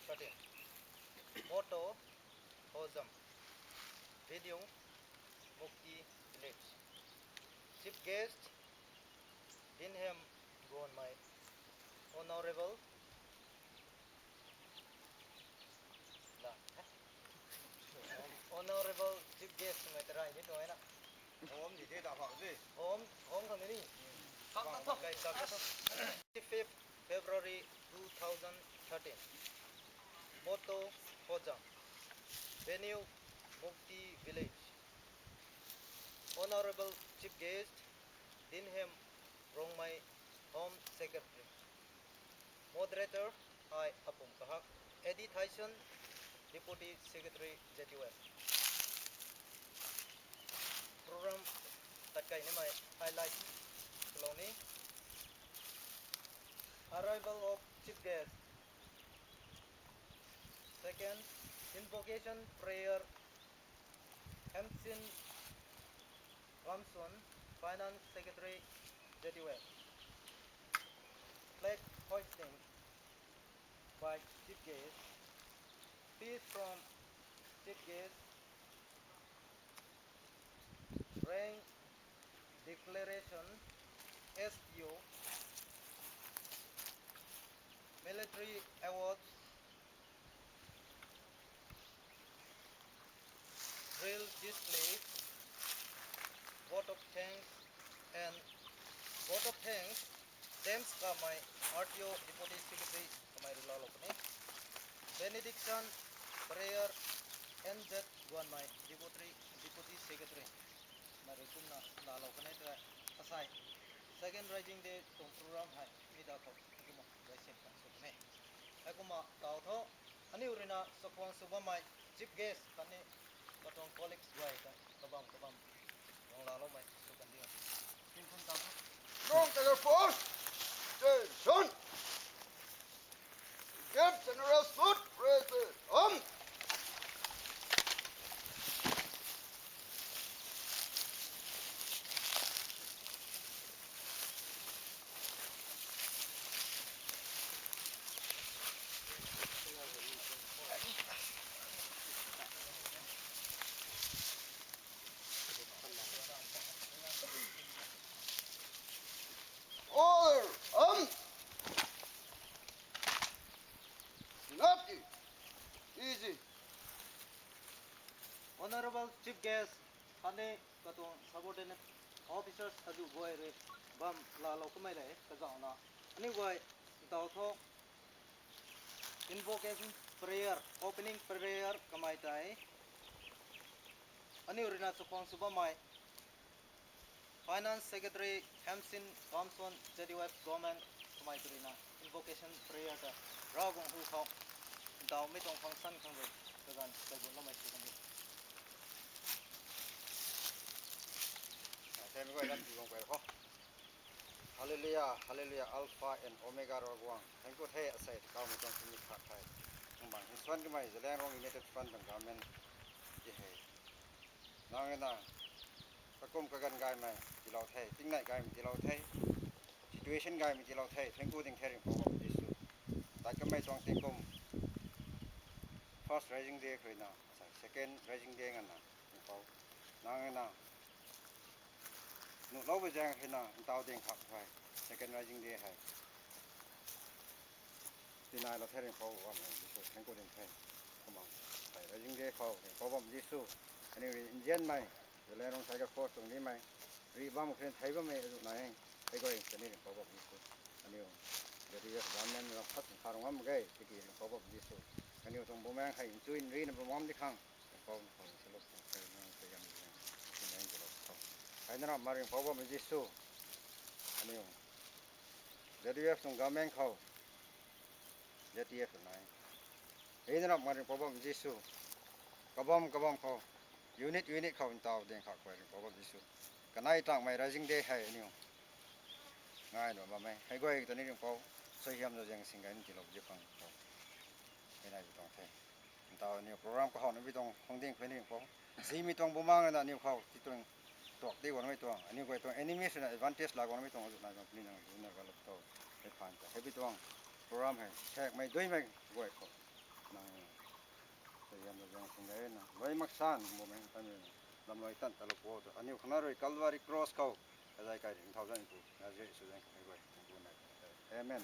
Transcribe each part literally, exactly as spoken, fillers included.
thirteen. Motto, Hojam. Venue, Mukti Village. Chief guest, Dinham Gonmai, Honorable. La, eh? Honorable Chief Guest, mai terai ni to ena. Om ni de da phak de. Om, om kang ni. Phak, phak, phak. Kai sa ka to. Twenty-fifth February two thousand thirteen. Motto, Hojam. Venue, Mukti Village. Honorable Chief Guest, Dinham Rongmai, Home Secretary. Moderator, I Apum Kahak. Eddie Tyson, Deputy Secretary, Z U F. Program tatkai ni mai highlight tuloni. Arrival of Chief Guest. Second, invocation prayer, Hamsin Ramson, Finance Secretary, Z U F. Flag hoisting by Chief Guest. Speech from Chief Guest. Rank declaration, S P O, military awards, drill display, vote of thanks, and vote of thanks, James Kamai, R T O, Deputy Secretary, kamai rila lo kani. Benediction prayer, N Z Guanmai, Deputy, Deputy Secretary. Mari kumna la lo kani ta asai. Second Rising Day tong program hai, mi da ko, kuma, rising kan so kani. Hai kuma, tao tho, ani urina, sokwang subamai, chief guest, kani, katong colleagues guai, ka, kabam, kabam. Wang la lo mai, so kan dia. Tin kun tao. Strong Tiger Force! Attention! Give general salute, praise the Lord. Order, um, not easy. Honorable Chief Guest, ani katong subordinate officers aju guai re bam la lo kumai le ka jaona. Ani guai tao tho invocation prayer, opening prayer kamai tai. Ani urina sokwang subamai. Finance Secretary Hamsin Kamson, Z U F Government, kamai turina invocation prayer ta Ravguangc hu kho, dao mi tong khang san khang ve, kagan, kagun lo mai su kan ve. Amen. Hallelujah, hallelujah, Alpha and Omega Ravguangc. Thank you, the asai, kau mi tong simi kha khai. Nang bang, in suan ki mai, Zeliangrong United Front bang government, ye hai. Nang ina, kakum kagan gai mai, tilou thei, tingnai gai mai, tilou thei, situation gai mai, tilou thei, thengku ding thei ringpho bom Jesu. Tai kamai tong tingkum, first rising day kho ina, second rising day ngan na, ringpho. Nang ina, nu lou ba jeng kho ina, tao ding khap hai, second rising day hai. Tinai lo thei ringpho bom Jesu, thengku ding thei. Kumang, tai rising day kho, ringpho bom Jesu. Ani ri injen mai, Zeliangrong Tiger Force tung ni mai. Ri bam khen thei bam mai, azu nai. Thei goi, tani ringpho bom Jesu. Ani u, jadi ya zaman ram phat kha rong am gai, tiki ringpho bom Jesu. Ani u tong bumang hai, inchu in ri na bom am di khang. Ringpho bom Jesu, ringpho bom Jesu, ringpho bom Jesu. Hai na ram ma ringpho bom Jesu. Ani u. Z U F sung government kho, Z T F nai. Hei na ram ma ringpho bom Jesu. Kabom, kabom kho. Unit, unit kho in tao ding kha kho ringpho bom Jesu. Kanai tang mai rising day hai ani u. Ngai no ba mai. Hai goi tani ringpho. Soi hiam jo jeng sing gai ni tilou ji khang kho. Hei nai ji tong thei. Tao niu program ka hon, niu tong hong ding kho niu ko. Si mi tong bumang na niu ko, ti tong tok ti wan mi tong. Niu ko tong enemy suna advantage la wan mi tong, na jong ni nang, na ga lok to. He phan ta. He bi tong program he. Sek mai doi mai ko ko. Vai maksang mo meng tani lamloi tan talo po to. Aniu khana roi Calvary Cross kau. Kajai kai ring thau jan tu. Nazareth su jan kai bai. Amen.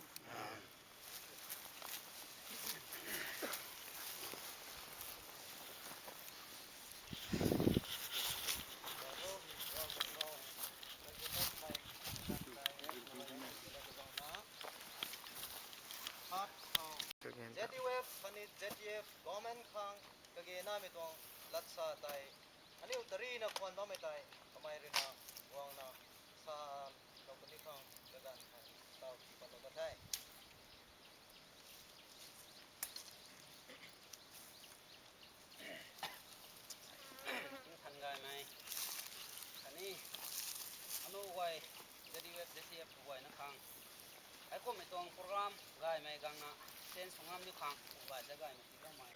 Z U F, Mani Z U F, government khang, kage na mi tuang latsa tai. Ani u tari na kuan ba mai tai, kamai rina, wang na, sa, lo kani khang, kagan khang, tau ki pa lo ka tai. Thang gai mai. Kani, anu wai, Z U F, Z U F wai na khang. Ai ko me tong program gai mai gang na, sen sungam ni khang, wai da gai mai ti gang mai.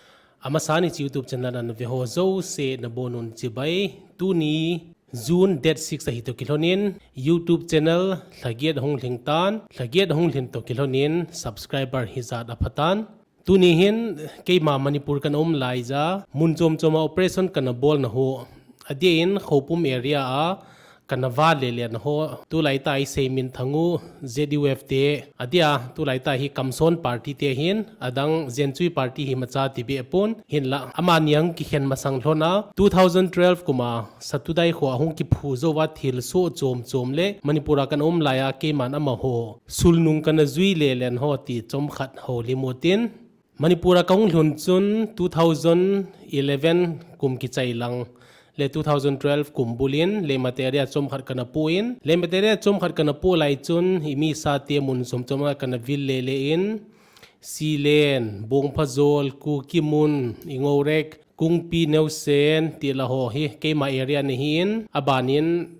Amasan hiche YouTube channel a na ve ho jouse nabonun chibai. Tuni June date six ahi toh kilhonin YouTube channel lhagiat hung lhing tan, lhagiat hung lhin toh kilhonin subscriber hijat aphatan. Tuni hin keima Manipur kana um laija, mun chom choma operation kana bolna ho, adeh in Khoupum area a kana va lele na ho, tulai ta i seimin thangu Z U F te, adeh a tulai ta hi kamson party te hin, adang jenchui party hi macha ti be pon, hinla amani ang kikhen masang lhona, two thousand twelve kuma Satudai kho ahung kiphu jouva thilsoh chom chom le Manipur a kana um laija keiman amaho sulnung kana jui lele na ho ti chomkhat ho limutin. Manipur a kahung lhun chun two thousand eleven kum kichai lang le two thousand twelve kum bulin Leimateria chomkhat kana pu in, Leimateria chomkhat kana pu lai chun imi sate mun chom choma kana vil lele in, Silen, Bongphajol, Kukimun, Ingorek, Kungpi, Neusen, tila ho hi keima area nahin, abanin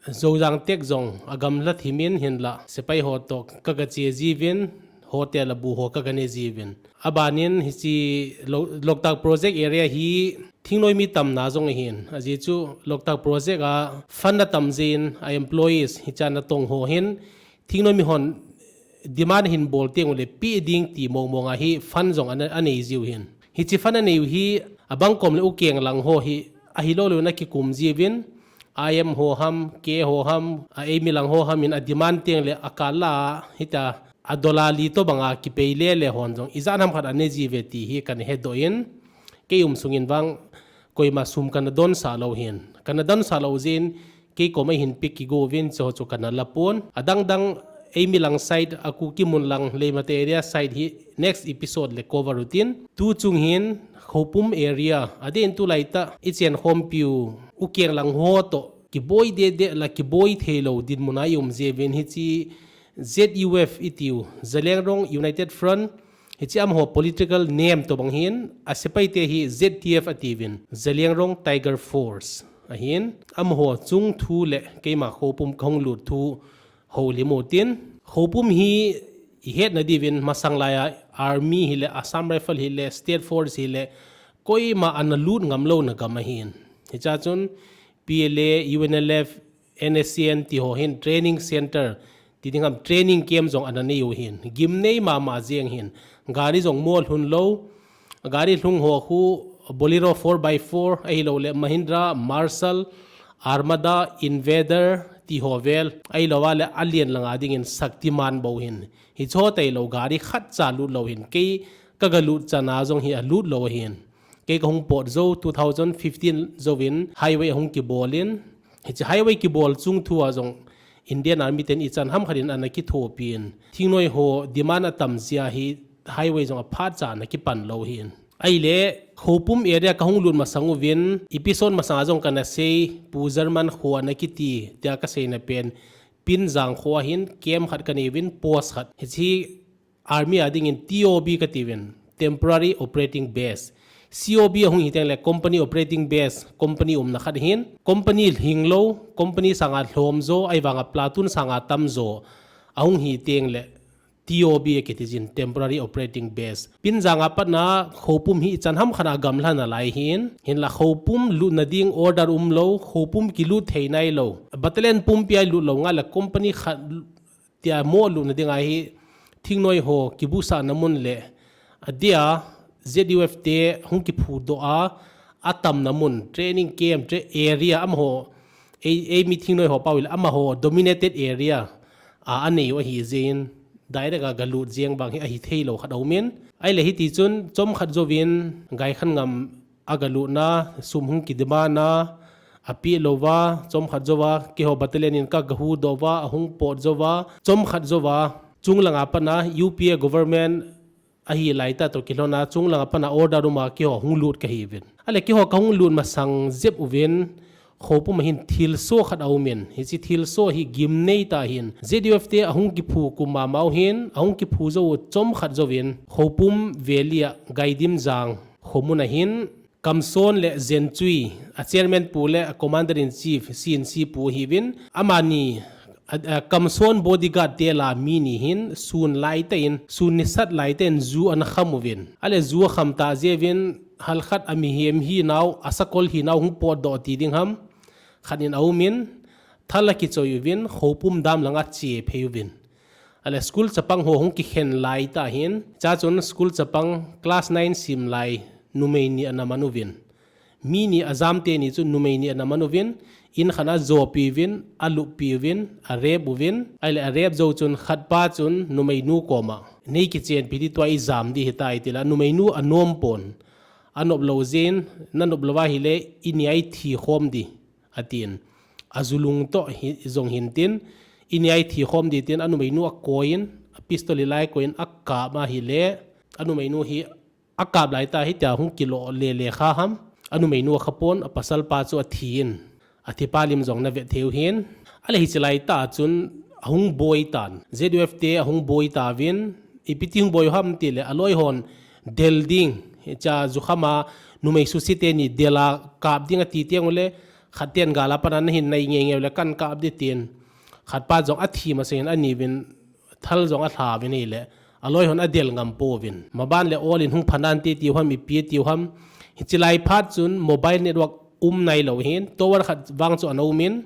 Zojang tek jong agamla thimin hinla sepai ho toh kaga che jiuvin, hotel a bu ho kaga ne jiuvin. Abanin hiche Lo-, Loktak project area hi thingnoi mi tamna jong ahin. Ajeh chu Loktak project a fund atam jeh in a employees hiche a natong ho hin thingnoi mi hon demand hin bol teng ule pe ding ti mong mong a hi fund jong ana, anei jiu hin. Hiche fund anei u hi abang kom le ukeng lang ho hi ahilou lou na kikum jiuvin. I M ho ham, K ho ham, a eimi lang ho ham in a demand teng le akal la hita a dollar li to banga kipei lele hon jong ijat ham khat ane jiuve ti hi kana hedoh in. Kei um sungin vang koima sum kana donsah lou hin. Kana donsah lou jeh in kei koma hin pick kigo uvin, chuho chu kana la pon. Adang dang eimi lang side, a Kukimun lang, Leimateria side hi next episode le cover utin. Tu chung hin Khoupum area, adeh in tulai ta i chen khompiu ukeng lang ho toh kiboi deh deh la kiboi thei lou dinmun a i um jiuvin hiche Z U F itiu, Zeliangrong United Front, hiche amaho political name tobang hin, a sepai te hi Z T F atiuvin, Zeliangrong Tiger Force ahin, amaho chung thu le keima Khoupum kahung lut thu houlim utin. Khoupum hi i hetna diuvin masang laija army hile, Assam Rifle hile, State Force hile, koima ana lut ngam louna gam ahin. Hiche a chun P L A, U N L F, N S C N ti ho hin training center, ti ding ham training camp jong ana nei u hin. Gimnei mama jeng hin. Gari jong mo lhun lou. Gari lhung ho khu Bolero four by four, ahilou le Mahindra, Marshall, Armada, Invader, ti ho vel. Ahilou a le alian langa dingin Shaktiman bou hin. Hiche ho tailou gari khat cha lut lou hin. Kei kaga lut chana jong hi alut lou hin. Kei kahung pot jou two thousand fifteen jouvin highway ahung kibol in, hiche highway kibol chung thu a jong Indian Army ten ichan ham khat in ana kithopi in, thingnoi ho demand atam jeh a hi highway jong aphat cha ana kipan lou hin. Ahile, Khoupum area kahung lut masang uvin, episode masang a jong kana sei, Pu German kho ana kiti, tia kaseina pen, Pinjang kho a hin, camp khat kanei uvin, post khat. Hiche Army a dingin T O B katiuvin, Temporary Operating Base. C O B ahung hi teng le Company Operating Base, company umna khat hin, company lhing lou, company sanga lhom jo, ahivanga platoon sanga tam jo, ahung hi teng le T O B akiti jin, Temporary Operating Base. Pinjang a patna Khoupum hi ichan ham khat a gamla nalai hin, hinla Khoupum lutna ding order um lou, Khoupum kilut thei nai lou. Battalion pumpi a lut lou nga le company khat tia mo lutna dinga hi thingnoi ho kibusahna mun le, adeh a Z U F te hung kiphudoh a, atamna mun, training camp, tra-, area, amaho, ei, ei meeting noi ho pau le, amaho dominated area, a, anei u ahi jeh in, direct a galut jeng vang hi ahi thei lou khat aumin. Ahile hiti chun, chomkhat jouvin, Gaikhanngam a galutna, sum hung kidemand a, apeh louva, chomkhat jouva, keiho battalion in ka gahudoh uva, ahung pot jouva, chomkhat jouva, chunglanga pat a, U P A government, ahi laitah toh kilhona chunglanga pat a order uma keiho hung lut kahiuvin. Ahile keiho kahung lut masang jep uvin, Khoupum a hin thilsoh khat aumin, hiche thilsoh hi gimnei tah ahin, Z U F te ahung kiphu kum mama u hin, ahung kiphu jou u chomkhat jouvin, Khoupum Valley a Gaidim Jang khomun a hin, Kamson le Zenchui, a chairman pu le a commander in chief, C in C pu ahiuvin, amani, a, a, Kamson bodyguard te lah a mi ni hin, sun laitah in, sun nisat laitah in, ju ana kham uvin. Ahile ju akham tah jeh uvin, halkhat a mihem hinau, a sakol hinau hung potdoh ti ding ham, khat in aumin, thal akichoi uvin, Khoupum dam langa ache phei uvin. Ahile school chapang ho hung kikhen laitah hin, chachun school chapang class nine sim lai numei ni ana man uvin. Mi ni ajam teni chu numei ni ana man uvin, in khat a ajopi uvin, aluppi uvin, a rape uvin, ahile a rape jou chun khatpa chun numeinu koma, nei kichenpi ding tua ijam ding ahitai tila, numeinu anom pon, anop lou jeh in, nanop louva ahile, ini a ithi khom ding, atin. Ajulung toh hi, jong hin tin, ini a ithi khom ding tin, anumeinu akoiyin, a pistol hilai koiyin, akap ahile, anumeinu hi, akap laitah hitia hung kilo lele kha ham, anumeinu akha pon, apasalpa chu athiyin, athipa lim jong navet thei u hin, ahile hiche laitah chun ahung boi tan, Z U F te ahung boi tauvin, ipi ti hung boi u ham tile, aloi hon del ding, hiche jukham a numei suse teni del a kap ding ati teng ule, khat ten gal a pat a nahin nai ngeingei ule kan kap ding tin, khatpa jong athi masang in aniuvin, thal jong alha uvin ahile, aloi hon adel ngam pouvin. Maban le ol in hung phanante tiu ham, ipi tiu ham. Hiche lai phat chun mobile network um nailou hin, tower khat vang chu ana umin,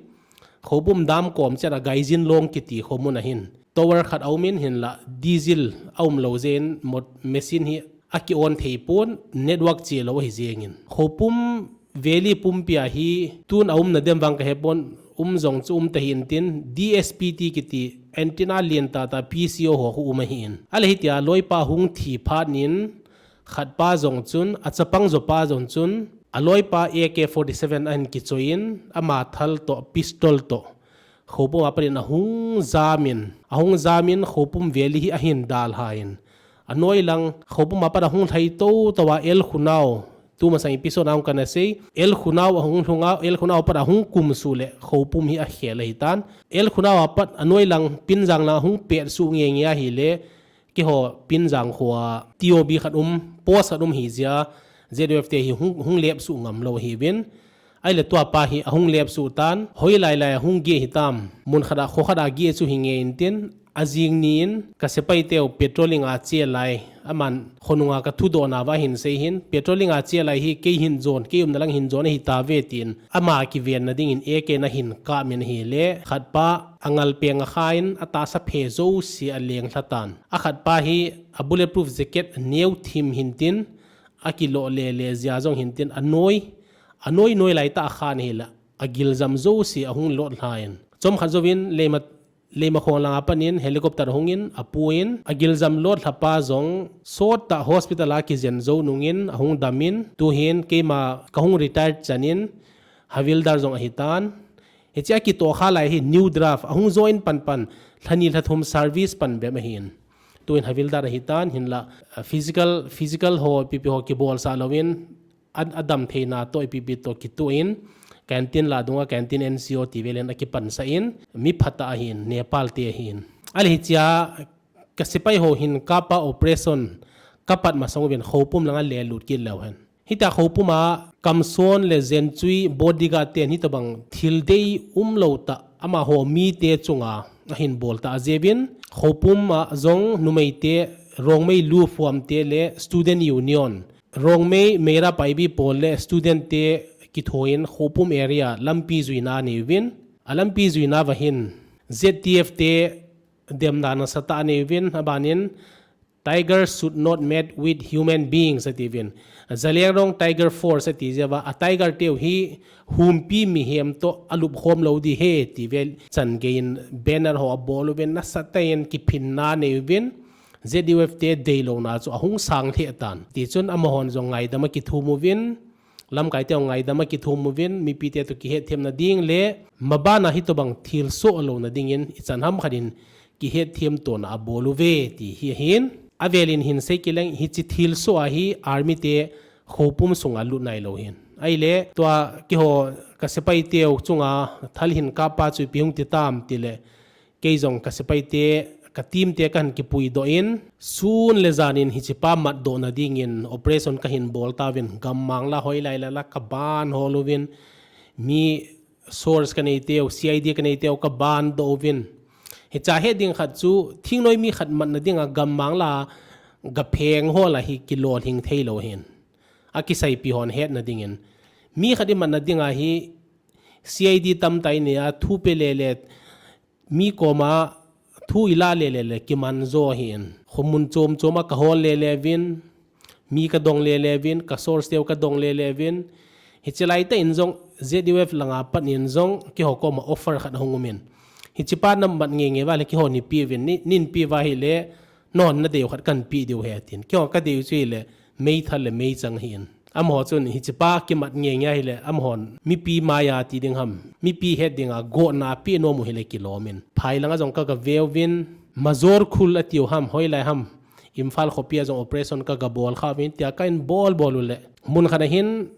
Khoupum dam kom chet a Gaijin Long kiti khomun a hin, tower khat aumin hinla, diesel aum lou jeh in, mo-, machine hi aki on thei pon, network che lou ahi jengin. Khoupum Valley pumpi a hi tun aumna dem vang kahepon, um jong chu um tahih in tin, D S P T kiti antenna lien tah tah P C O ho khu um ahin. Ahile hitia loipa hung thi phat in, khatpa jong chun, achapang jopa jong chun, aloipa A K forty-seven ahin kichoiyin, ama thal toh, pistol toh, Khoupum a pat in ahung jamin, ahung jamin Khoupum Valley hi ahin dalhan. Anoi lang Khoupum a pat ahung lhai tou tou a L Khunao, tumasang episode a hung kana sei, L Khunao ahung lhunga, L Khunao a pat ahung kumsuh le Khoupum hi akhel ahitan. L Khunao a pat anoi lang Pinjang lang ahung petsuh ngenge ahile, keiho Pinjang khoa T O B khat um, post khat um hijeh a, Z U F te hi hung, hung lepsuh ngam lou ahiuvin. Ahile tuapa hi ahung lepsuh tan, hoilai lai ahung geh hitam, mun khat a, kho khat a geh chu hinge intin, ajing ni in, ka sepai teu patrolling a che lai, aman khonunga ka thudohna uva hin sei hin, patrolling a che lai hi kei hin jon, kei umna lang hin jon ahitauve tin, ama kivenna dingin A K na hin kap min ahile, khatpa angal peng akha in, atahsa phe jouse aleng lha tan. Akhatpa hi a bulletproof jacket neo thim hintin, akilo lele jeh a jong hintin, anoi, anoi noi laitah a khan ahile, agiljam jouse ahung lot lhan. Chomkhat jouvin, Leima, Leimakhong langa pat in helicopter ahungin, apuin, agiljam lot lhapa jong, sottah hospital a kijen jou nungin, ahung damin, tuhin, keima kahung retire chanin, Havildar jong ahitan. Hiche akitoh kha lai hi new draft, ahung join panpan, lhani lhathum service pan bep ahin. Tuin Havildar ahitan, hinla, ah, physical, physical ho, ipi ipi ho kibolsah louvin, a, adam theina toh, ipi ipi toh kitoh in, canteen lah dunga, canteen N C O ti velin akipansah in, mi phatah ahin, Nepal te ahin. Ahile hichea, ka sepai ho hin kapa operation, kapat masang uvin Khoupum langa lelut kit leu hen. Hitia Khoupum a Kamson le Zenchui bodyguard ten hitobang thil dei umlou tah amaho mite chunga ahin bol tah jeh uvin, Khoupum a jong numeite Rongmei Lufuam te le Student Union, Rongmei Meira Paibi Pawl le student te kithoin Khoupum area lampi juina aneiyuvin, alampi juina uva hin Z T F te demna nasatah aneiyuvin, abanin Tiger should not mate with human beings, atiuvin. Zeliangrong Tiger Force ati jeh uva, a Tiger teu hi humpi mihem toh alupkhom lou ding ahi, tiuve chan geiyin banner ho abol uvin, nasatah in kiphinna anei uvin, Z U F te deilouna chu ahung sang lheh tan. Tichun amahon jong ngaidam akithum uvin, lamkai teu ngaidam akithum uvin, mipite toh kihetthemna ding le, mabana hitobang thilsoh louna dingin, ichan ham khat in kihetthemtona abol uve, ti hi ahin. Avelin hin sei kit leng, hiche thilsoh a hi army te khoupum sunga lut nailou ahin. Ahile, tua keiho ka sepai teu chunga thal hin kap pa chu ipi hung ti tam tile, kei jong ka sepai te, ka team te kahin kipuidoh in, sun le jan in hiche pa matdohna dingin operation kahin bol tauvin, gammang la hoilai la la kaban hol uvin, mi source kanei teu, C I D kanei teu kaban doh uvin. Hiche a het ding khat chu, thingnoi mi khat matna dinga gammang la gapheng ho la hi kilolhing theilou ahin. Akiseipi hon hetna dingin. Mi khat imatna dinga hi C I D tamtah inei a, thu pe lele, mi koma thu ila lele le kiman jo ahin. Khomun chom chom a kahol lele uvin, mi kadong lele uvin, ka source teu kadong lele uvin. Hiche laitah in jong Z U F langa pat in jong keiho koma offer khat ahung umin. Hiche pa namat ngeingei uva le keihon ipi uvin, nei, neipe uva ahile, nahon nadei u khat kahin pe diu ahi tin. Keiho kadei u chu ahile, meithal le meichang ahin. Amaho chun hiche pa kimat ngeingei ahile, amahon mipi maiya ti ding ham, mipi het dinga gotna pe nom u ahile kilomin. Phai langa jong kagave uvin, Major Khul atiu ham, hoilai ham, Imphal khopia jong operation kagabol kha uvin, tia kahin bol bol u le, mun khat ahin,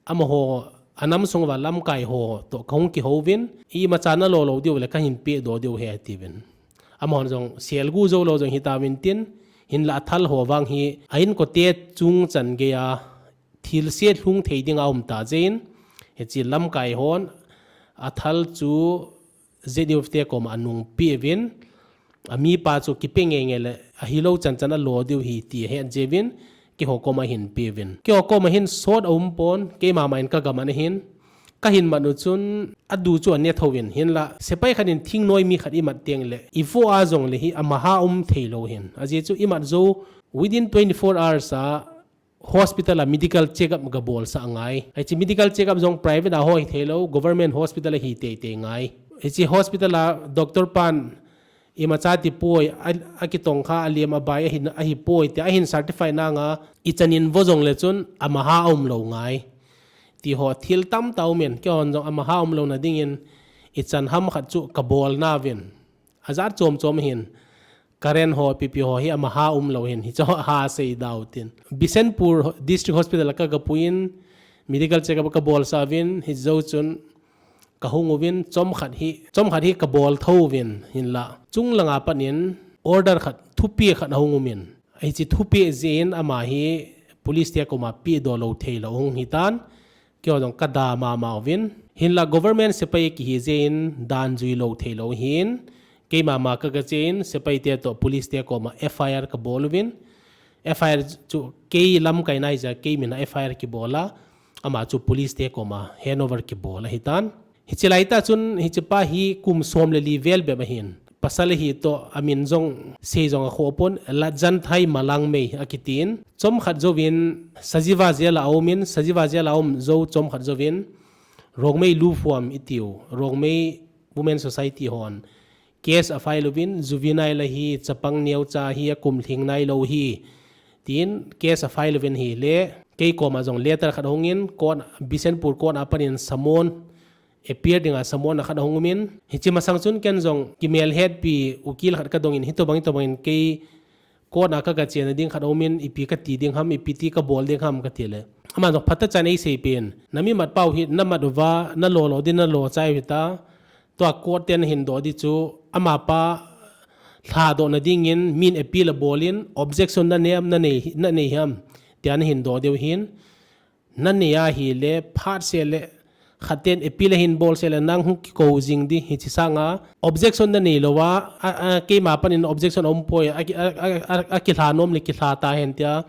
amaho, anam sung uva lamkai ho toh kahung kihouvin, imacha nalo lou diu le kahin pedoh diu ahi atiuvin. Amahon jong selgu joulou jong hitauvin tin, hinla athal ho vang hi a inkote chungchan geiya thilse lhung thei dinga aumta jeh in, hiche lamkai hon athal chu Z U F te koma anungpe uvin, amipa chu kipe ngeingei le, ahilou chanchan alo diu ahi ti ahet jeh uvin, keiho koma ahin pe uvin. Keiho koma hin sot aumpon, keima ma in kagaman ahin, kahin mat u chun, adu chu ane thouvin, hinla, sepai khat in thingnoi mi khat imat teng le, ivo a jongle hi, amaha um theilou ahin. Ajeh chu imat jou, within twenty-four hours a, hospital a medical checkup gabolsah angai. Hiche medical checkup jong private a ho hitheilou, government hospital a hi teitei ngai. Hiche hospital a doctor pan imacha tipoi, a, akitongkha, alem abai ahi, ahipoi tia ahin certify nanga, ichan in vo jongle chun amaha aumlou ngai. Tiho thil tamtah aumin, keihon jong amaha umlouna dingin, ichan ham khat chu kabol nauvin. Ajat chom chom ahin, current ho, ipi ipi ho hi amaha umlou ahin, hicheho ha seidau tin. Bishnupur District Hospital a kagapuiyin, medical checkup kabolsah uvin, hijou chun kahung uvin, chomkhat hi, chomkhat hi kabol thouvin, hinla. Chung langa pat in order khat, thupeh khat ahung umin. Hiche thupeh jeh in ama hi police te koma pedoh lou theilou ahung hitan, keiho jong kada mama uvin. Hinla government sepai kihi jeh in dan juilou theilou ahin, keima ma kagache in, sepai te toh police te koma F I R kabol uvin. F I R chu kei lamkai nai jeh a kei mina F I R kibol a, ama chu police te koma handover kibol ahitan. Hiche laitah chun, hichepa hi kum som le li vel bep ahin. Pasal ahi toh, amin jong sei jong akhoh pon, Latjanthai Malangmei akitin. Chomkhat jouvin Sajiwa jail a aumin, Sajiwa jail a aum jou chomkhat jouvin, Rongmei Luphuam itiu, Rongmei Women Society hon case afile uvin, juvenile ahi, chapang neocha ahi, akum lhing nailou ahi, tin case afile uvin ahile, kei koma jong letter khat ahungin, court, Bishnupur court a panin summon, appear dinga summon khat ahung umin, hiche masang chun ken jong kimelhetpi ukil khat kadongin, hitobang, hitobangin kei court a kagachena ding khat aumin, ipi kati ding ham, ipi ti kabol ding ham katile, aman jong phatechan eiseipen, namimat pau hi namat uva, nalo lou ding, nalo chai u hita, tua court ten ahin doh ding chu, amapa lhadohna dingin min appeal abolin, objection nanem, nanei, nanei ham, tia nahin doh diu ahin, nanei ahile, phatseh le, khaten appeal ahin bolseh le, nang hung kikou jing ding, hiche sanga objection nanei louva, a, a, keima panin objection aumpoi, a, a, a, a, akilha nom le kilha tahen tia,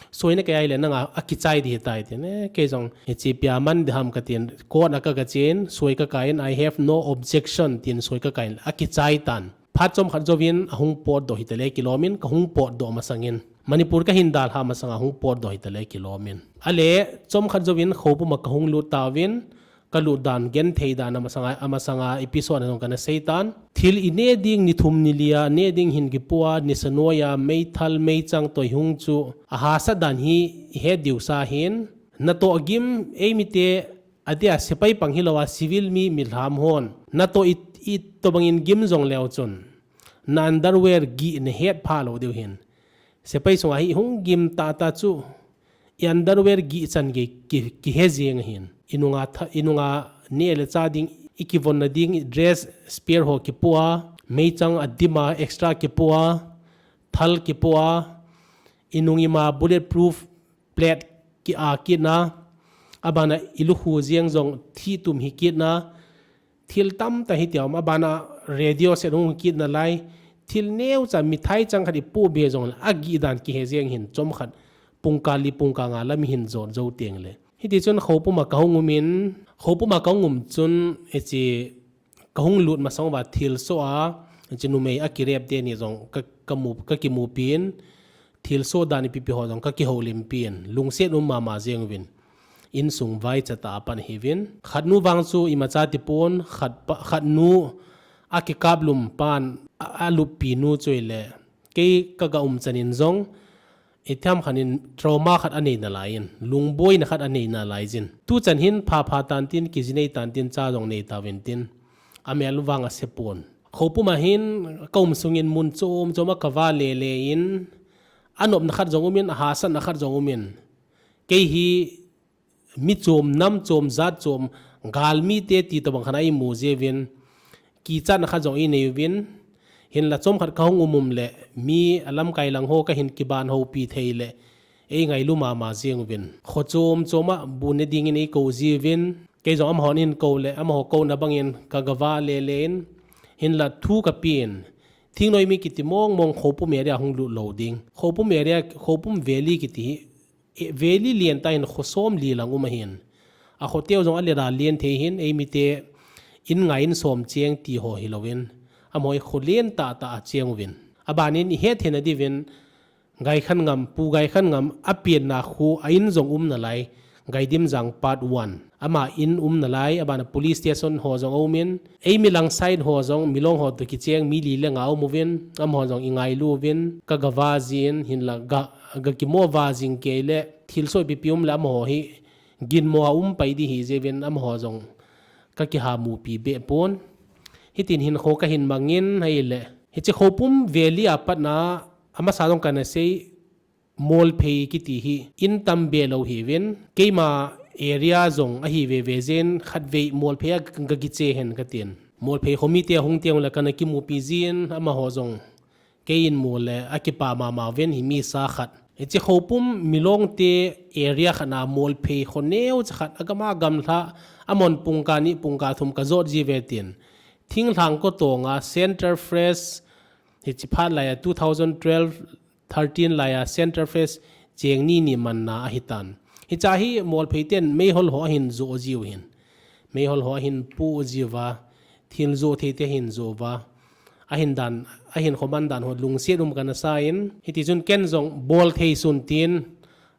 soi nakai ahile nanga akichai ding ahitai tin, eh, kei jong hiche ipi aman ding ham katin, court a kagachen, soi kakaiyin, I have no objection tin soi kakaiyin, akichai tan. Phat chomkhat jouvin ahung potdoh hitale kilomin, kahung potdoh masangin. Manipur kahin dalha masanga hung potdoh hitale kilomin. Ale, chomkhat jouvin Khoupum a kahung lut tauvin, kalut dan, genthei dan amasanga, amasanga episode a jong kana seitan. Thil ine ding ni thum ni lia, ne ding hin kipua, nisa noiya, meithal, meichang toh hung chu, ahahsat dan hi, ihet diu sa hin. Natoh gim, eimite, adia sepai pang hilouva, civil mi, milham hon. Natoh it, itobangin gim jong leu chun. Na underwear gih nahet phalou diu hin. Sepai sunga hi hung gim tahtah chu. I underwear gih chan gei ki, kihe jeng ahin. Inunga tha, inunga ne le cha ding, ikivonna ding, dress spare ho kipua, meichang adima, extra kipua, thal kipua, inung ima bulletproof plate ki a kitna, abana ilukhu jeng jong thi tum hi kitna, thil tamtah hiti aum, abana radio set hung kitna lai, thil neocha mithai chang khat ipoh be jongle, agih dan kihe jeng hin, chomkhat, pungkal li pungkal nga lam hin jot jou tengle. Hiti chun Khoupum a kahung umin, Khoupum a kahung um chun, hiche kahung lut masang uva thilsoh a, hiche numei akirep teni jong ka, kamu, kakimupin, thilsoh dan ipipi ho jong kakihoulimpin, lungset um mama jeng uvin. Insung vaicha tah a pan ahiuvin. Khatnu vang chu imacha tipon, khat pa, khatnu akikaplum pan, a, aluppi nu chu ahile. Kei kaga um chanin jong, itham khanin trauma khat anei nalaiyin, lungboina khat anei nalaijin. Tuchan hin phapha tantin, kijinei tantin, cha jong neitauvin tin. Amel vang asepon. Khoupum a hin kaum sungin mun chom chom a kava lele in, anopna khat jong umin, ahahsatna khat jong umin. Kei hi mi chom, nam chom, jat chom, galmite ti tobang khat a imu jiuvin, kichatna khat jong inei uvin, hinla chomkhat kahung um um le, mi alamkai lang ho kahin kiban houpi thei le, eingailu mama jeng uvin. Kho chom chom a bu ne dingin eikou jiuvin, kei jong amahon eikou le, amaho kouna bangin kagava lele in, hinla thu kapen, thingnoi mi kiti mong mong Khoupum area hung lut lou ding. Khoupum area, Khoupum Valley kiti hi, valley lentah in kho somli lang um ahin. Akho teu jong alera len thei hin, eimite in nga in som cheng ti ho hilouvin. Amaho kho len tahtah a cheng uvin. Abanin ihet theina diuvin, Gaikhanngam, Pu Gaikhanngam apenna khu a in jong um nalai. Gaidimjang part one. Ama in um nalai, abana police station ho jong aumin, eimi lang side ho jong, Milong ho toh kicheng, mi li le nga aum uvin, amaho jong ingailu uvin, kagava jin, hinla ga, gakimo va jing kei le, thilsoh ipipi um le amaho hi, ginmo a um pai di hi jiuvin, amaho jong kakihamupi be pon. Hitin hinkho kahin mangin ahile. Hiche Khoupum Valley a patna, amasa jong kana sei, Molphei kiti hi in tam be lou hiuvin, keima area jong ahi veve jin, khatvei Molphei a ka, kakiche hen katin. Molphei khomite ahung teng le kana kimupi jin, amaho jong kei in mu le akipah mama uvin hi mi sa khat. Hiche Khoupum Milongte area khat na Molphei kho neocha khat agam a gamlha, amahon pungkah ni pungkah thum kajot jiuve tin. Thinglhang kho tonga Center Fresh, hiche phat laiya two thousand twelve, thirteen laiya Center Fresh cheng ni ni manna ahitan. Hiche hi Molphei ten meihol ho ahin jo jiu hin. Meihol ho ahin pu jiuva, thil jo thei te ahin jo uva. Ahin dan, ahin khoman dan ho lungset um kana sa in. Hiti chun ken jong bol thei sun tin,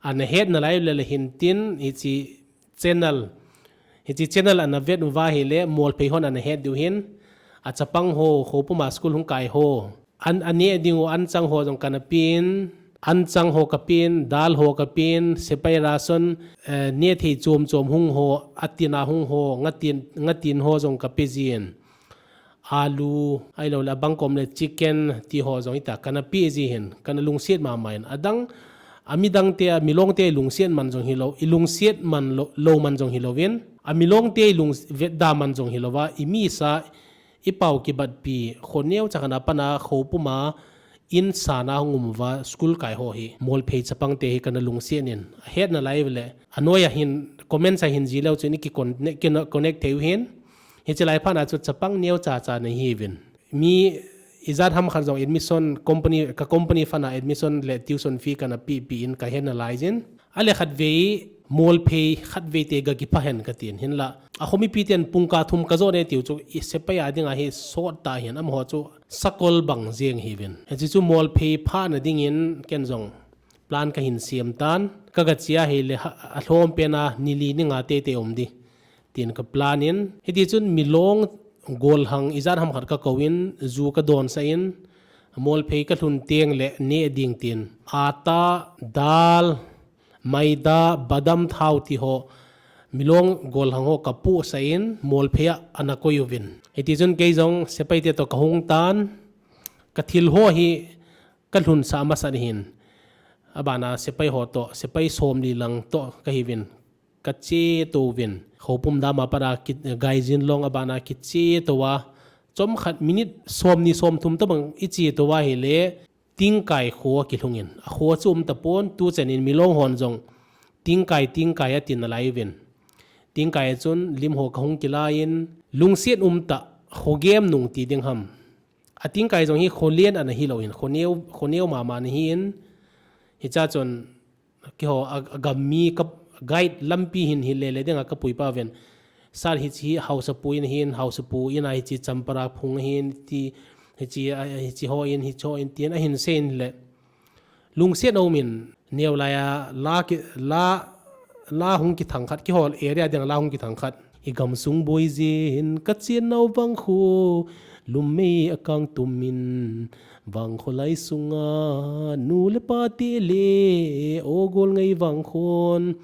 ana het nalai le le hin tin, hiche channel. Hiche channel ana vet uva ahile, Molphei hon ana het diu hin. Achapang ho, Khoupum a school hung kai ho. An, aneh ding u anchang ho jong kana pen, anchang ho kapen, dal ho kapen, sepai ration, eh, neh thei chom chom hung ho, atina hung ho, ngatin, ngatin ho jong kape jin. Alu, ahilou le, abang kom le chicken, ti ho jong hita, kana pe ji hin, kana lungset mama in. Adang, amidang te, a Milong te lungset man jong hilou, ilungset man lou, lou man jong hilou vin. A Milong te lung vetda man jong hilou va, imi sa, ipau kibatpi, kho neocha khat na pana, Khoupum a, in sana hung um uva, school kai ho hi, Molphei chapang te hi kana lungset in. Ahet nalai le, anoi a hin, comment sa hin ji leu chun iki con-, ne-, kina connect thei u hin. Hiche lai phat na chu chapang neocha cha nahi uvin. Mi ijat ham khat jong admission company, ka company fund a admission le tuition fee kana pe pe in kahet nalai jin. Ahile khatvei, Molphei khatvei te gakipha hen katin. Hinla, akho mipi ten pungkah thum kajot e tiu chu, i sepai a dinga hi sot ta hin, amaho chu sakol bang jeng hiuvin. Hiche chu Molphei phah na dingin ken jong plan kahin sem tan. Ka ga chia hile ha, alhom pen a ni li ni nga tete um di tin ka plan in. Hiti chun milong golhang ijat ham khat ka kou in, ju ka donsah in, Molphei ka lhun teng le neh ding tin. Ata, dal, maida, badam thao ti ho, milong golhang ho ka pohsah in, Molphei a ana koi uvin. Hiti chun kei jong sepai te toh ka hung tan, ka thil ho hi ka lhunsah masat hin. Abana sepai ho toh, sepai somli lang toh ka hiuvin. Ka che touvin. Khoupum dam a pat a ki, Gaijin long abana kiche tou a. Chomkhat minute somni somthum tobang i che tou a hile, Tingkai kho kilhung in. A kho chu um tapon, tuchan in milong hon jong Tingkai, Tingkai a tin alai uvin. Tingkai a chun lim ho ka hung kilai in, lungset umtah, khogem nung ti ding ham. A Tingkai jong hi kholen ana hilou in, khoneo, khoneo mama ana hi in, hicha chun, Keiho a, a gam mi ka guide lampi hin hil lele dinga ka pui pa ven. Sir hiche hi Haosapu in hin, Haosapu in a hiche Champara phung hin ti, hiche, a, hiche ho in, hiche ho in tin ahin sei in le. Lungset a um in neo lai a la ki, la, la hung kithang khat, keiho area dinga la hung kithang khat. I gamsung boi jin ka chennau vangkho, lummei a kang tum in, vangkho lai sunga nu le pa te le, o gol ngai vangkhon,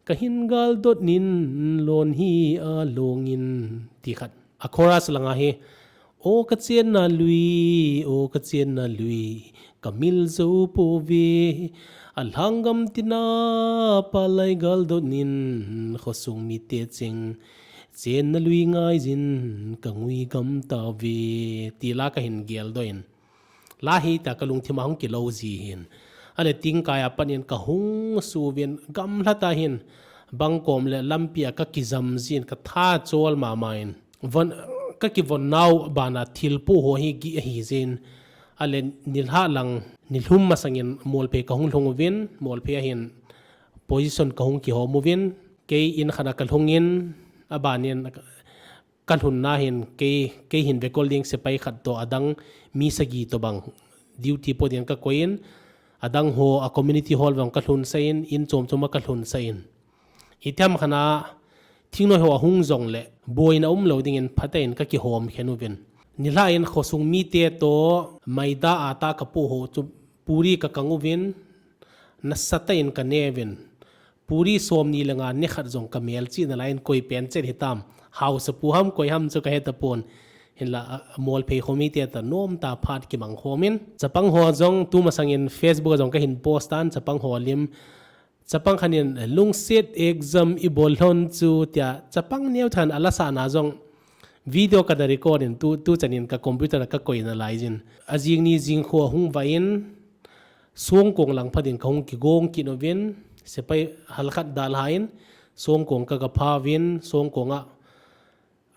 ka hin galdot nin lon hi a long in, ti khat. A chorus langa hi, O ka chenna lui, o ka chenna lui, ka mil jou pouve. A lhang gam tina palai galdot nin, khosung mite cheng, chenna lui ngai jin ka ngui gam tauve. Ti la ka hin geldoh in. La hi ta ka lungthim a hung kilo ji hin. Ale Tingkai a pat in ka hung suvin gamla ta hin. Bangkom le lampi a ka kijam jin ka tha chol mama in. Von, ka kivon nau bana thil pu ho hi gih ahi jin. Ale nilhah lang, nilhum masang in Molphei ka hung lhung uvin, Molphei a hin position ka hung kihom uvin, kei in khat a ka lhung in, aban in ka lhun na hin, kei, kei hin vekol ding sepai khat toh adang mi sagi tobang duty po din ka koi in, adang ho a community hall vang ka lhun sah in, in chom chom a ka lhun sah in. Itiham khat a, thingnoi ho ahung jong le, boina umlou ding in phatah in ka kihom khen uvin. Nilhah in khosung mite toh, maida ata ka pu ho chu puri ka kang uvin, nasatah in ka ne uvin. Puri somni le nga ne khat jong ka melchih nalai in koi pen chet hitam. Haosapu ham koi ham chu ka he tapon. Hinla, a, Molphei kho mite toh nomtah phat kimang khom in. Chapang ho jong tumasang in Facebook a jong ka hin post tan, chapang ho lim. Chapang khat in lungset exam i bol lhon chu tia chapang neo than a la sah na jong video ka na record in tu, tuchan in ka computer a ka koi nalai jin. Ajing ni jing kho ahung vah in Songkong lang phat in ka hung kigong kit uvin, sepai halkhat dalha in Songkong ka ga pha uvin, Songkong a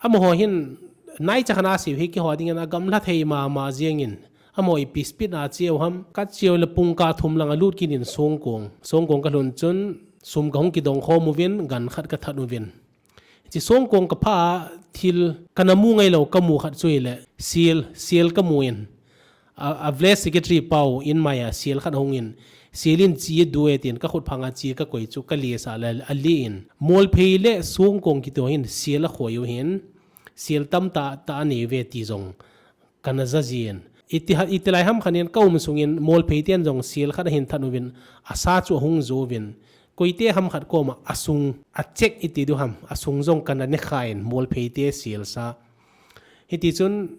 Amaho hin, naicha khat a seiyu hi keiho dingin agamla thei mama jengin. Amaho ipi speed a cheu ham, ka cheu le pungkah thum lang alut kit in Songkong. Songkong ka lhun chun, sum ka hung kidong khom uvin, gan khat ka that uvin. Hiche Songkong ka pha a thil, ka na mu ngailou ka mu khat chu hile, sel, sel ka mu in. A, a village secretary pau in mai a sel khat ahung in, sel in chi du e tin ka khut phang a chi ka koi chu ka le sah le a le in. Molphei le Songkong kiti ho hin sel akhoi u hin, sel tamtah tah anei uve ti jong ka na ja jin. Iti ha, iti lai ham khat in ka um sung in Molphei ten jong sel khat ahin that uvin, asa chu ahung jo uvin. Koite ham khat koma asung a check iti diu ham, asung jong ka na ne kha in Molphei te sel sa. Hiti chun,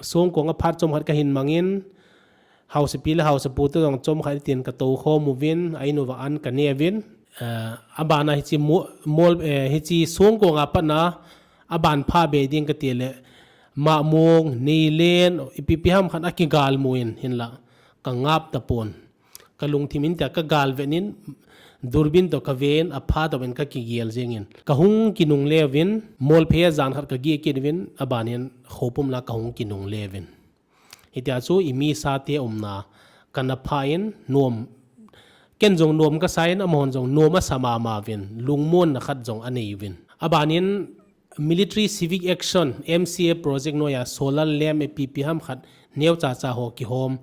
Songkong a phat chomkhat ka hin mang in, Haosapi le Haosapu te jong chomkhat tin ka tou khom uvin, a in uva an ka ne uvin. Eh, abana hiche mo-, mol, eh, hiche Songkong a pat na, aban pha be ding ka ti le, Mahmong, Neilen, ipi ipi ham khat a kigal mu in, hinla, ka ngap tapon. Ka lungthim in tia ka gal ven in, durbin toh ka ven, apha toh ven ka kigel jeng in. Ka hung kinungle uvin, Molphei a jan khat ka geh kit uvin, aban in Khoupum la ka hung kinungle uvin. Hitia chu i mi sa te umna, ka na pha in, nom, ken jong nom ka sa in, amahon jong nom asa mama uvin, lungmonna khat jong anei uvin. Aban in, Military Civic Action, M C A project noi a solar lamp ipi ipi ham khat Neocha cha ho kihom.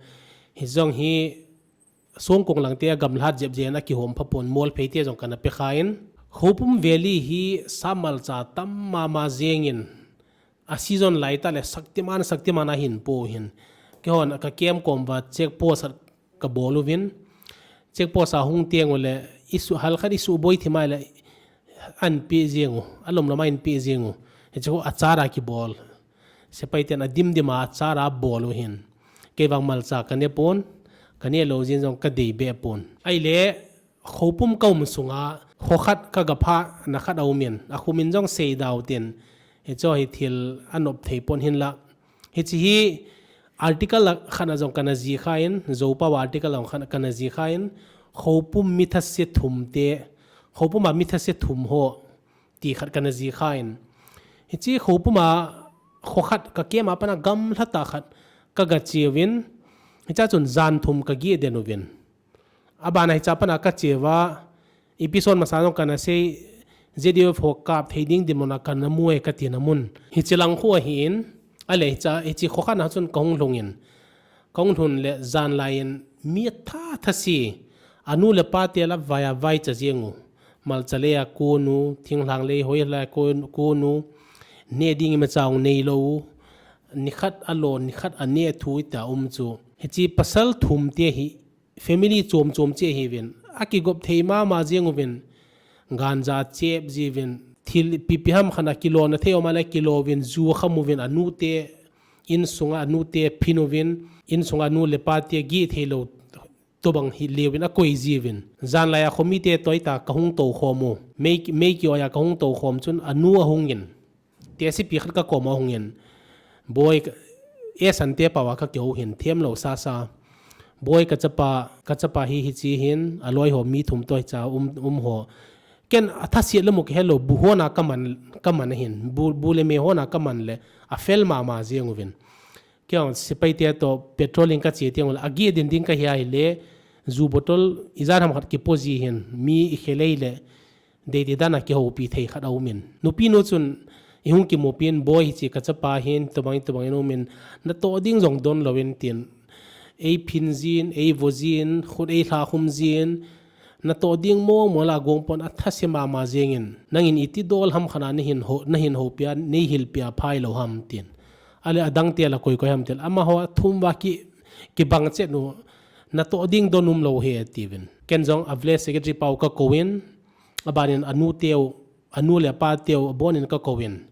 Hijong hi Songkong langte a gamlhat jep jen a kihom phapon, Molphei te jong kana pekha in. Khoupum Valley hi samal cha tam mama jengin, a season laitah le Shaktiman, Shaktiman ahin po hin. Keihon ka camp kom uva check post khat kabol uvin. Check post a hung teng ule, isu, halkhat isu boi thim a le, ahin pe jeng u, alom lom ahin pe jeng u. Hichu achara kibol. Sepai ten adim dim a achara bol u hin. Kei vang malcha kane pon, kane lou jin jong kadei be pon. Ahile, Khoupum kaum sunga, kho khat kagapha na khat aumin, akho min jong seidau tin. Hicho hi thil anop thei pon hinla. Hichi hi article khat a jong kana jikha in, Zopau article jong khat kana jikha in, Khoupum mi thase thum te, Khoupum a mi thase thum ho, ti khat kana jikha in. Hichi Khoupum a kho khat ka camp a pana gamlhat a khat kaga che uvin. Hicha chun jan thum kageh den uvin. Abana hicha pana kache uva, episode masa jong kana sei, Z U F ho kap thei ding dinmun a kana mu e kati na mun. Hichi lang khu ahin, ahile hicha, hichi kho khat na chun kahung lhung in. Kahung lhun le jan lai in mi atha thase, anu le apa te la vai a vai cha jeng u. Malcha lei a kon u, thinglhang lei hoi la kon, kon u, neh ding imacha jong neilou u, nikhat alo, nikhat aneh thu ita um chu. Hichi pasal thum te hi, family chom chom che hiuvin, akigop thei mama jeng uvin, ganja chep jiuvin, thil pipi ham khat a kilona thei um a le kilo uvin, ju kham uvin, anu te, insunga anu te phin uvin, insunga anu le apa te gih thei lou tobang hi leuvin akoi jiuvin. Janlai a khomi te toita kahung tou khom u. Mei, mei ki oi a kahung tou khom chun anu ahung in. Te sipi khat kakom a ahung in. Boi, e san te pau a kakihou hin, themlou sasa. Boi kachapa, kachapa hi hichi hin, aloi ho mi thum toicha um, um ho. Ken athase le mu kihelou, bu hon a kaman, kaman ahin, bu, bu le me hon a kaman le, afel mama jeng uvin. Kei jong sepai te toh patrolling kache teng ule, ageh din ding kahi ahile, ju bottle, ijat ham khat kipo ji hin, mi ikhelei le, deidei dan a kihoupi thei khat aumin. Nupi nu chun, ihung kimupi in, boi hichi kachapa hin, tobang, tobang in umin, natoh ding jong don louvin tin, eiphin jin, eivo jin, khut eilha khum jin, natoh ding mong mong la gong pon athase mama jeng in. Nangin iti dol ham khat a nahin ho, nahin houpi a, neihilpi a phai lou ham tin. Ahile adang te la koi koi ham tin. Amaho athum uva ki, kibang chet u, natoh ding don um lou ahi atiuvin. Ken jong a village secretary pau kakou in, abanin anu teu, anu le apa teu, abonin kakou in.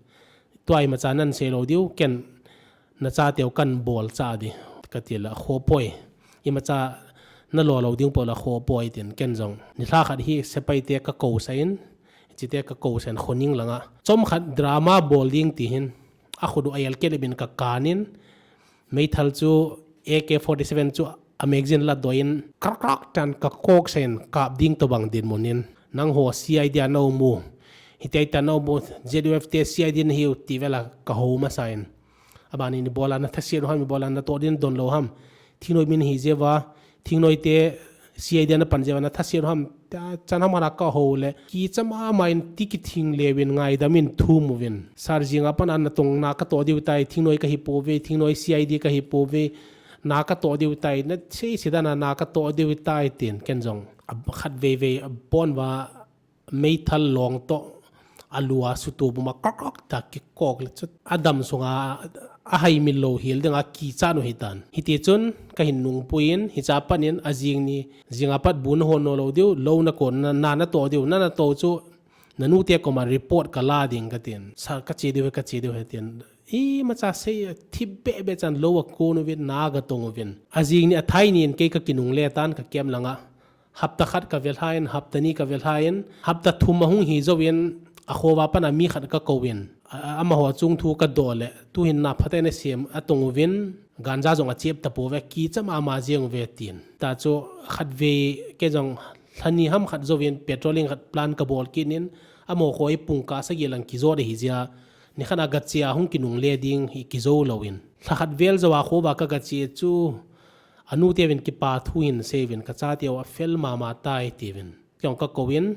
Tua imacha nan sei lou diu, ken nachateu kan bolcha di, kati le akhoh poi. Imacha nalo lou ding poi le akhoh poi tin ken jong. Nilhah khat hi sepai te kakousah in, hichi te kakousah in khoning langa. Chomkhat drama bol ding ti hin, akhut u ael kel in kakan in, meithal chu A K forty-seven chu a magazine la doi in, krak krak tan kakoksah in kap ding tobang dinmun in. Nangho C I D a na um u. Hitia hitia na um u, Z U F te C I D nahiu ti vela kahou masa in. Abanin ibola nathaset u ham, ibola natoh din don lou ham. Thingnoi min hi jeh uva, thingnoi te C I D a napan jeh uva nathaset u ham. Tia chan ham khat a kahou le. Kicha mama in ti kithing leuvin ngaidam in thum uvin. Sir jing a pan a natong na katoh diu tai, thingnoi kahi pouve, thingnoi C I D kahi pouve. Na katoh diu tai, nasei sei dan a na katoh diu tai tin, ken jong. A khatvei vei, abon uva, meithal long toh, alua sutu buma krak krak ta kikok le chu. Adam sunga, ahaimil lou hel dinga kichat u hitan. Hiti chun, kahin nungpui in, hicha pan in, ajing ni, jing a pat bu nahon no lou diu, lou nakon, na, na natoh diu, na natoh chu, nanu te koma report kala ding katin. Sir kache diu, kache diu ahi tin. Imacha sei, thip bebe chan lou akon uvin, na agatong uvin. Ajing ni athai ni in kei kakinungle tan ka camp langa. Hapta khat kavelha in, hapta ni kavelha in, hapta thum ahung hi jouvin, akhoh uva pan a mi khat kakou in. A, a, amaho chung thu kadoh le, tuhin na phatah in asem atong uvin, ganja jong achep tapouve, kicha mama jeng uve tin. Tachu khatvei kei jong lha ni ham khat jouvin, patrolling khat plan kabol kit in, amaho khoi pungkah sagi lang kijot ahi jeh a, nikhat a gache a hung kinungle ding hi kijou louvin. Lha khat vel jou a khoh uva kagache chu, anu teuvin kipa thu hin seuvin, kachateu afel mama tai tiuvin. Kei jong kakou in,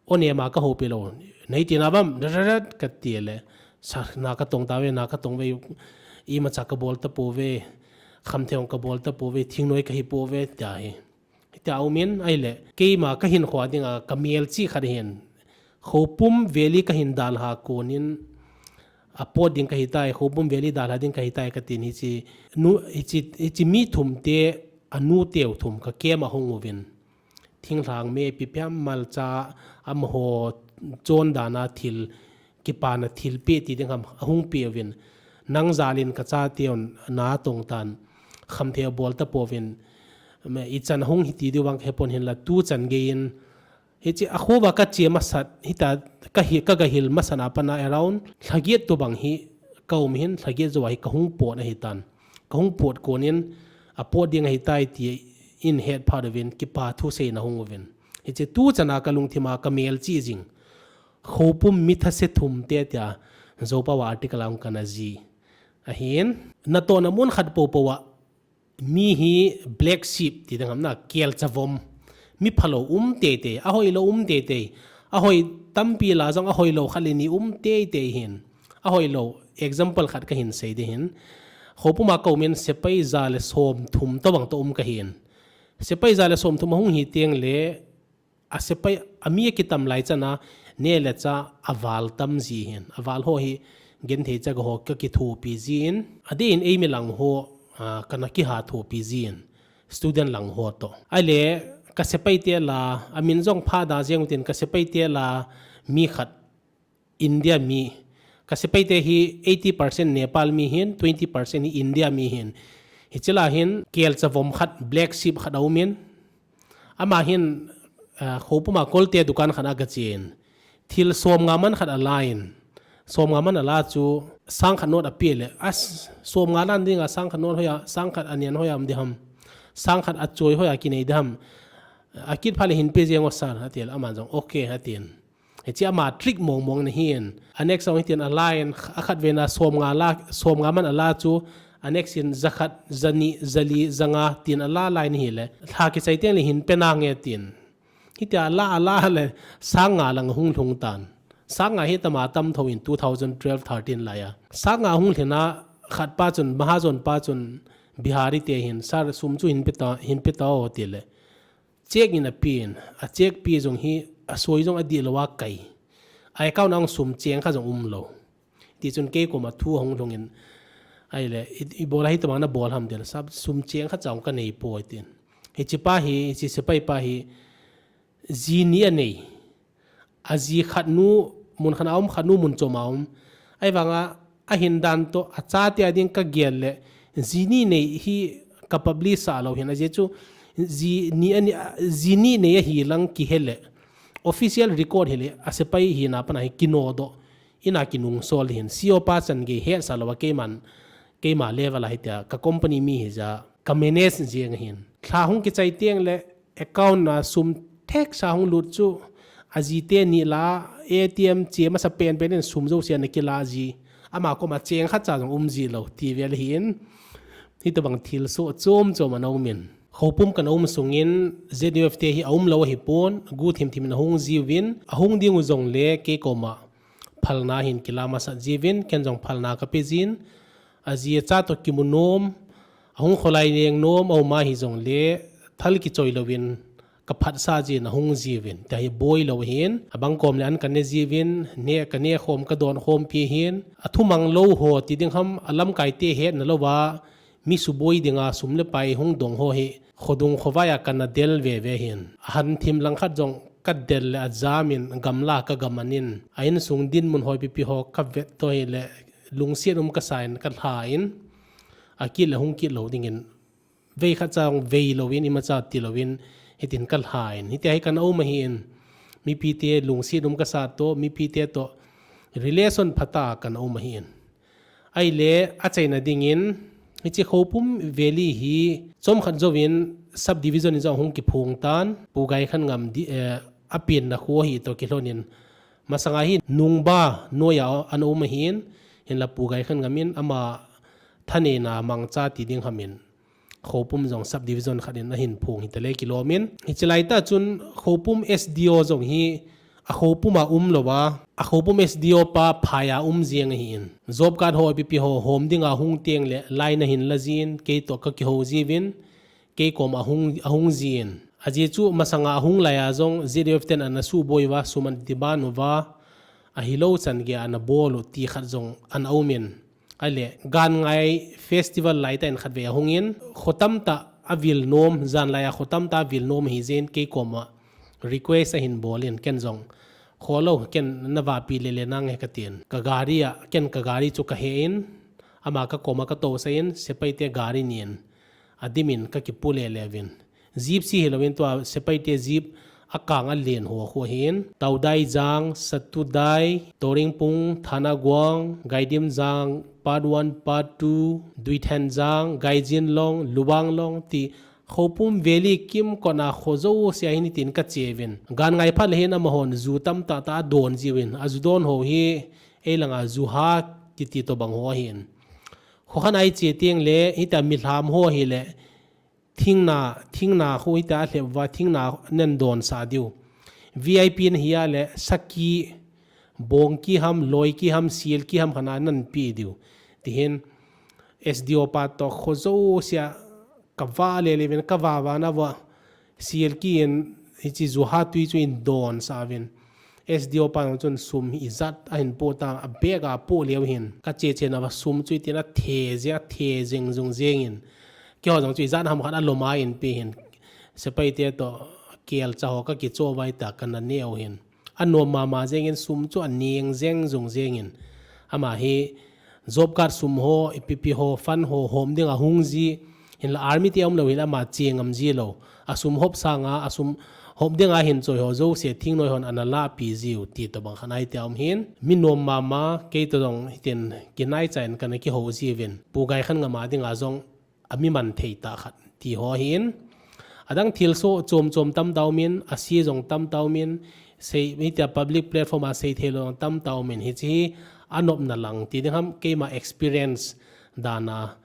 o nema kahoupi lou. Neitina bam, rat, rat, rat, kati le. Sir, na katong tauve, na katong ve, imacha kabol tapouve. Khamthei jong kabol tapouve, thingnoi kahi pouve, tia hi. Hitia aumin, ahile, keima kahin khoa dinga, kamelchih khat ahin. Khoupum Valley kahin dalha konin, apot ding kahitai, Khoupum Valley dalha ding kahitai katin hiche, nu, hiche, hiche mi thum te, anu teu thum ka camp a hung uvin. Thinglhang me pi piam malcha amaho chondana thil, kipana thilpeh ti ding ham ahung peuvin. Nang jalin ka chateun natong tan. Khamthei abol tapouvin. Ichan ahung hiti diu vang hepon hinla tuchan geiyin. Hiche akhova kache masat, hita kahi, kagahil masat a pat a around lhaget tobang hi kaum hin, lhaget jou a hi kahung pot ahitan. Kahung pot konin, apot ding ahitai tin hetphat uvin, kipa thu seiyin ahung uvin. Hiche tuchan a kalungthim a kamelchih jing. Khoupum mi thase thum te tia, Zopau a article a hung kana ji. Ahin, natohna mun khat poupou a, mi hi black sheep ti ding ham na, kelchavom. Mi phalou um teitei, ahoilou um teitei. Ahoi tampi la jong ahoilou khat le ni um teitei hin. Ahoilou, example khat kahin sei ding hin. Khoupum a kaumin sepai ja le somthum tobang toh um kahin. Sepai ja le somthum ahung hi tengle, asepai, ami akitam lai chana, neh le chah aval tam ji hin. Aval ho hi, genthei chaga ho kakithopi jin. Adeh in eimi lang ho, a, kana kiha thopi jin. Student lang ho toh. Ahile, kasepai te la, amin jong phada jeng utin kasepai te la, mi khat India mi. Kasepai te hi eighty percent Nepal mi hin, twenty percent hi India mi hin. Hiche la hin, kelchavom khat, black sheep khat aumin. Ama hin, a, Khoupum a kolte dukan khat a gachen. Thil somnga man khat alain. Somnga man ala chu sangkhat note apeh le. As, somnga lan dinga sangkhat note hoiya, sangkhat anen hoiya um ding ham. Sangkhat achoi hoiya kinei ding ham. Akit phat le hin pe jeng o sir, atil, aman jong, okay, atin. Hiche ama trick mong mong na hin. A next jong hitin alain, akhat vena somnga la, somnga man ala chu, a next in jakhat, jani, jali, janga, tin ala lai na hile. Lha kichai tengle hin pe nange tin. Hitia ala, ala le, sang nga lang hung lhung tan. Sang nga hi tama tam thou in two thousand twelve thirteen laiya. Sang nga hung lhina khat pa chun, Mahajon pa chun, Bihari te hin, sir sum chu hin pe ta, hin pe tao tile. Check in apen, a check pe jong hi, asoi jong adih lou a kai. A account a hung sum cheng khat jong umlou. Tichun kei koma thu ahung lhungin, ahile, i, ibola hitobang nabol ham tile, sir sum cheng khat jong kanei poi tin. Hiche pa hi, hiche sepai pa hi, ji ni anei. Aji khat nu, mun khat a um, khat nu mun chom a um. Ahivanga, ahin dan toh, achate a ding kagel le, ji ni nei hi ka publish sah lou hin, ajeh chu, ji ni ani, ji ni nei ahi lang kihe le, official record hile, asepai hina pat a hi kinodoh, ina kinungsol hin, C E O pa chan gei hetsah lou a keiman, keima level a hitia, ka company mi hija, ka manage jeng ahin. Lha hung kichai tengle, account a sum theksa hung lut chu, ajite ni la, A T M che masa pen pen in sum jouse ana kila ji. Ama koma cheng khat cha jong um ji lou, ti vel ahin. Hitobang thilsoh chom chom ana umin. Khoupum kana um sungin Z U F te hi aum lou ahipon, guhthim thim in ahung jiuvin, ahung ding u jongle kei koma phalna hin kila masat jiuvin, ken jong phalna kape jin, aji acha toh kimu nom, ahung kholai neng nom, aum ahi jongle, thal kichoi louvin, kaphatsah jin ahung jiuvin, tia hi boi lou ahin, abang kom le an kane jiuvin, neh, kaneh khom, kadon khompi ahin, athumang lou ho ti ding ham, alamkai te hetna louva, mi suboi dinga sum le pai hung dong ho hi, khodung khovai a kana del veve hin. Ahan thim langkhat jong kadel le ajam in gamla kagam anin. A insung dinmun hoipipi ho kavet toh hile lungset um kasa in kalha in. Akit le hung kit lou dingin. Vei khat cha jong vei louvin, imacha ti louvin, hitin kalha in. Hitia hi kana um ahin. Mipite lungset um kasa toh, mipite toh relation phatah a kana um ahin. Ahile, achaina dingin, hiche Khoupum Valley hi, chomkhat jouvin subdivision in jong hung kiphong tan, Pu Gaikhanngam di, eh, apenna kho hi toh kilhonin, masanga hi Nungba noiya ana um ahin, hinla Pu Gaikhanngam in ama thaneina mangcha ti ding hamin, Khoupum jong subdivision khat in ahin phong hitale kilomin. Hiche laitah chun Khoupum S D O jong hi a khopum a um lou a, a khopum S D O pa phai a um jeng ahin. Job card ho, P P ho, hom ding a hung teng le line a hin la jin, kei toh ka kihou jiuvin, kei kom a hung, a hung jin. Ajeh chu masang a hung lai a jong Z U F ten ana suboi uva, sum ana demand uva, ahilou chan gei ana bol u ti khat jong ana um in. Ahile, Ganngai festival lai tah in khatvei ahung in, kho tamtah a vil nom, jan lai a kho tamtah a vil nom ahi jeh in kei kom a request ahin bol in, ken jong, kho lou, ken na vapi lele nange ka tin. Ka gari a, ken ka gari chu ka he in, ama ka kom a ka tousah in, sepai te gari nin, adim in ka kipu lele uvin. Jeep si hilou in tua sepai te jeep a kang a len ho khu ahin. Taudai jang, Satudai, Toringpung, Thanagwang, Gaidim jang, part one, part two, Duithen jang, Gaijin long, Lubang long, ti khopum valley kimkot a kho jouse a hin tin ka che uvin. Ganngai phat le hin amahon ju tamtah tah a don jiuvin. A ju don ho hi, ei lang a juha kiti tobang ho ahin. Kho khat a i che teng le, hitia mi lham ho ahile, thingna, thingna khu hitia a lhep uva, thingna nan don sah diu. V I P na hi a le, saki, bongki ham, loiki ham, silki ham khat a nan pe diu. Tihin, S D O pa toh kho jouse a ka va lele uvin, ka va va na uva, silki in, hiche juha tui chu in don sah uvin. S D O pa jong chun sum hi ijat ahin po ta, a bag a po leu hin. Ka che che na uva sum chu itin a the jeng, a the jeng jung jeng in. Keiho jong chu ijat ham khat a lom a in pe hin. Sepai te toh kelcha ho ka kicho uva ita ka na neo hin. A nom mama jeng in sum chu a neng jeng jung jeng in. Ama hi job card sum ho, P P ho, fund ho, hom ding a hung ji, hinla army te a um lou hinla ama che ngam ji lou. A sum hop sang a, a sum hop ding a hin choi ho jouse thingnoi hon ana lapi jiu ti tobang khat a hitia um hin. Mi nom mama, kei toh jong hitin kinai cha in kana kihou jiuvin. Pu Gaikhanngam a ding a jong a mi man thei tah khat ti ho ahin. Adang thilsoh chom chom tamtah um in, a se jong tamtah um in, sei, hitia public platform a sei thei lou jong tamtah um in, hiche hi a nopna lang ti ding ham, keima experience dan a.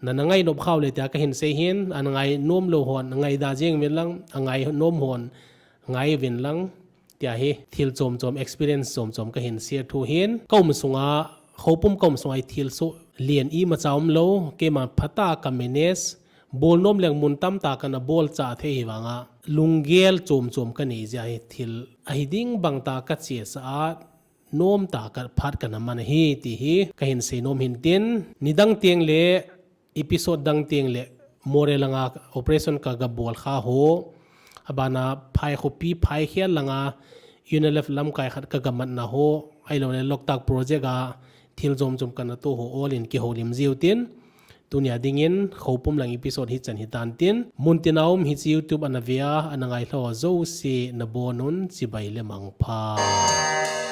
Na, na ngai nop khau le tia ka hin sei hin, ana ngai nom lou hon, ngai da jeng uvin lang, a ngai nom hon, ngai uvin lang. Tia hi thil chom chom, experience chom chom ka hin share thu hin. Ka um sunga, khopum ka um sunga hi thilsoh lian imacha um lou, keima phatah a ka manage, bol nom leng mun tamtah kana bol cha thei hi vang a, lunggel chom chom ka nei jeh a hi thil ahi ding bang tah ka chesa a, nom tah ka phat kana man ahi ti hi ka hin sei nom hin tin, nidang teng le episode dang teng le Moreh langa operation ka ga bol kha ho, abana Phaikhopi, Phaikhel langa U N L F lamkai khat ka ga matna ho, ahilou le Loktak project a thil chom chom kana to ho, all in kihoulim jiu tin, tunia dingin khopum lang episode hichan hitan tin, muntina um hiche YouTube ana ve a, ana ngai lou jouse nabonun chibai le mangpha.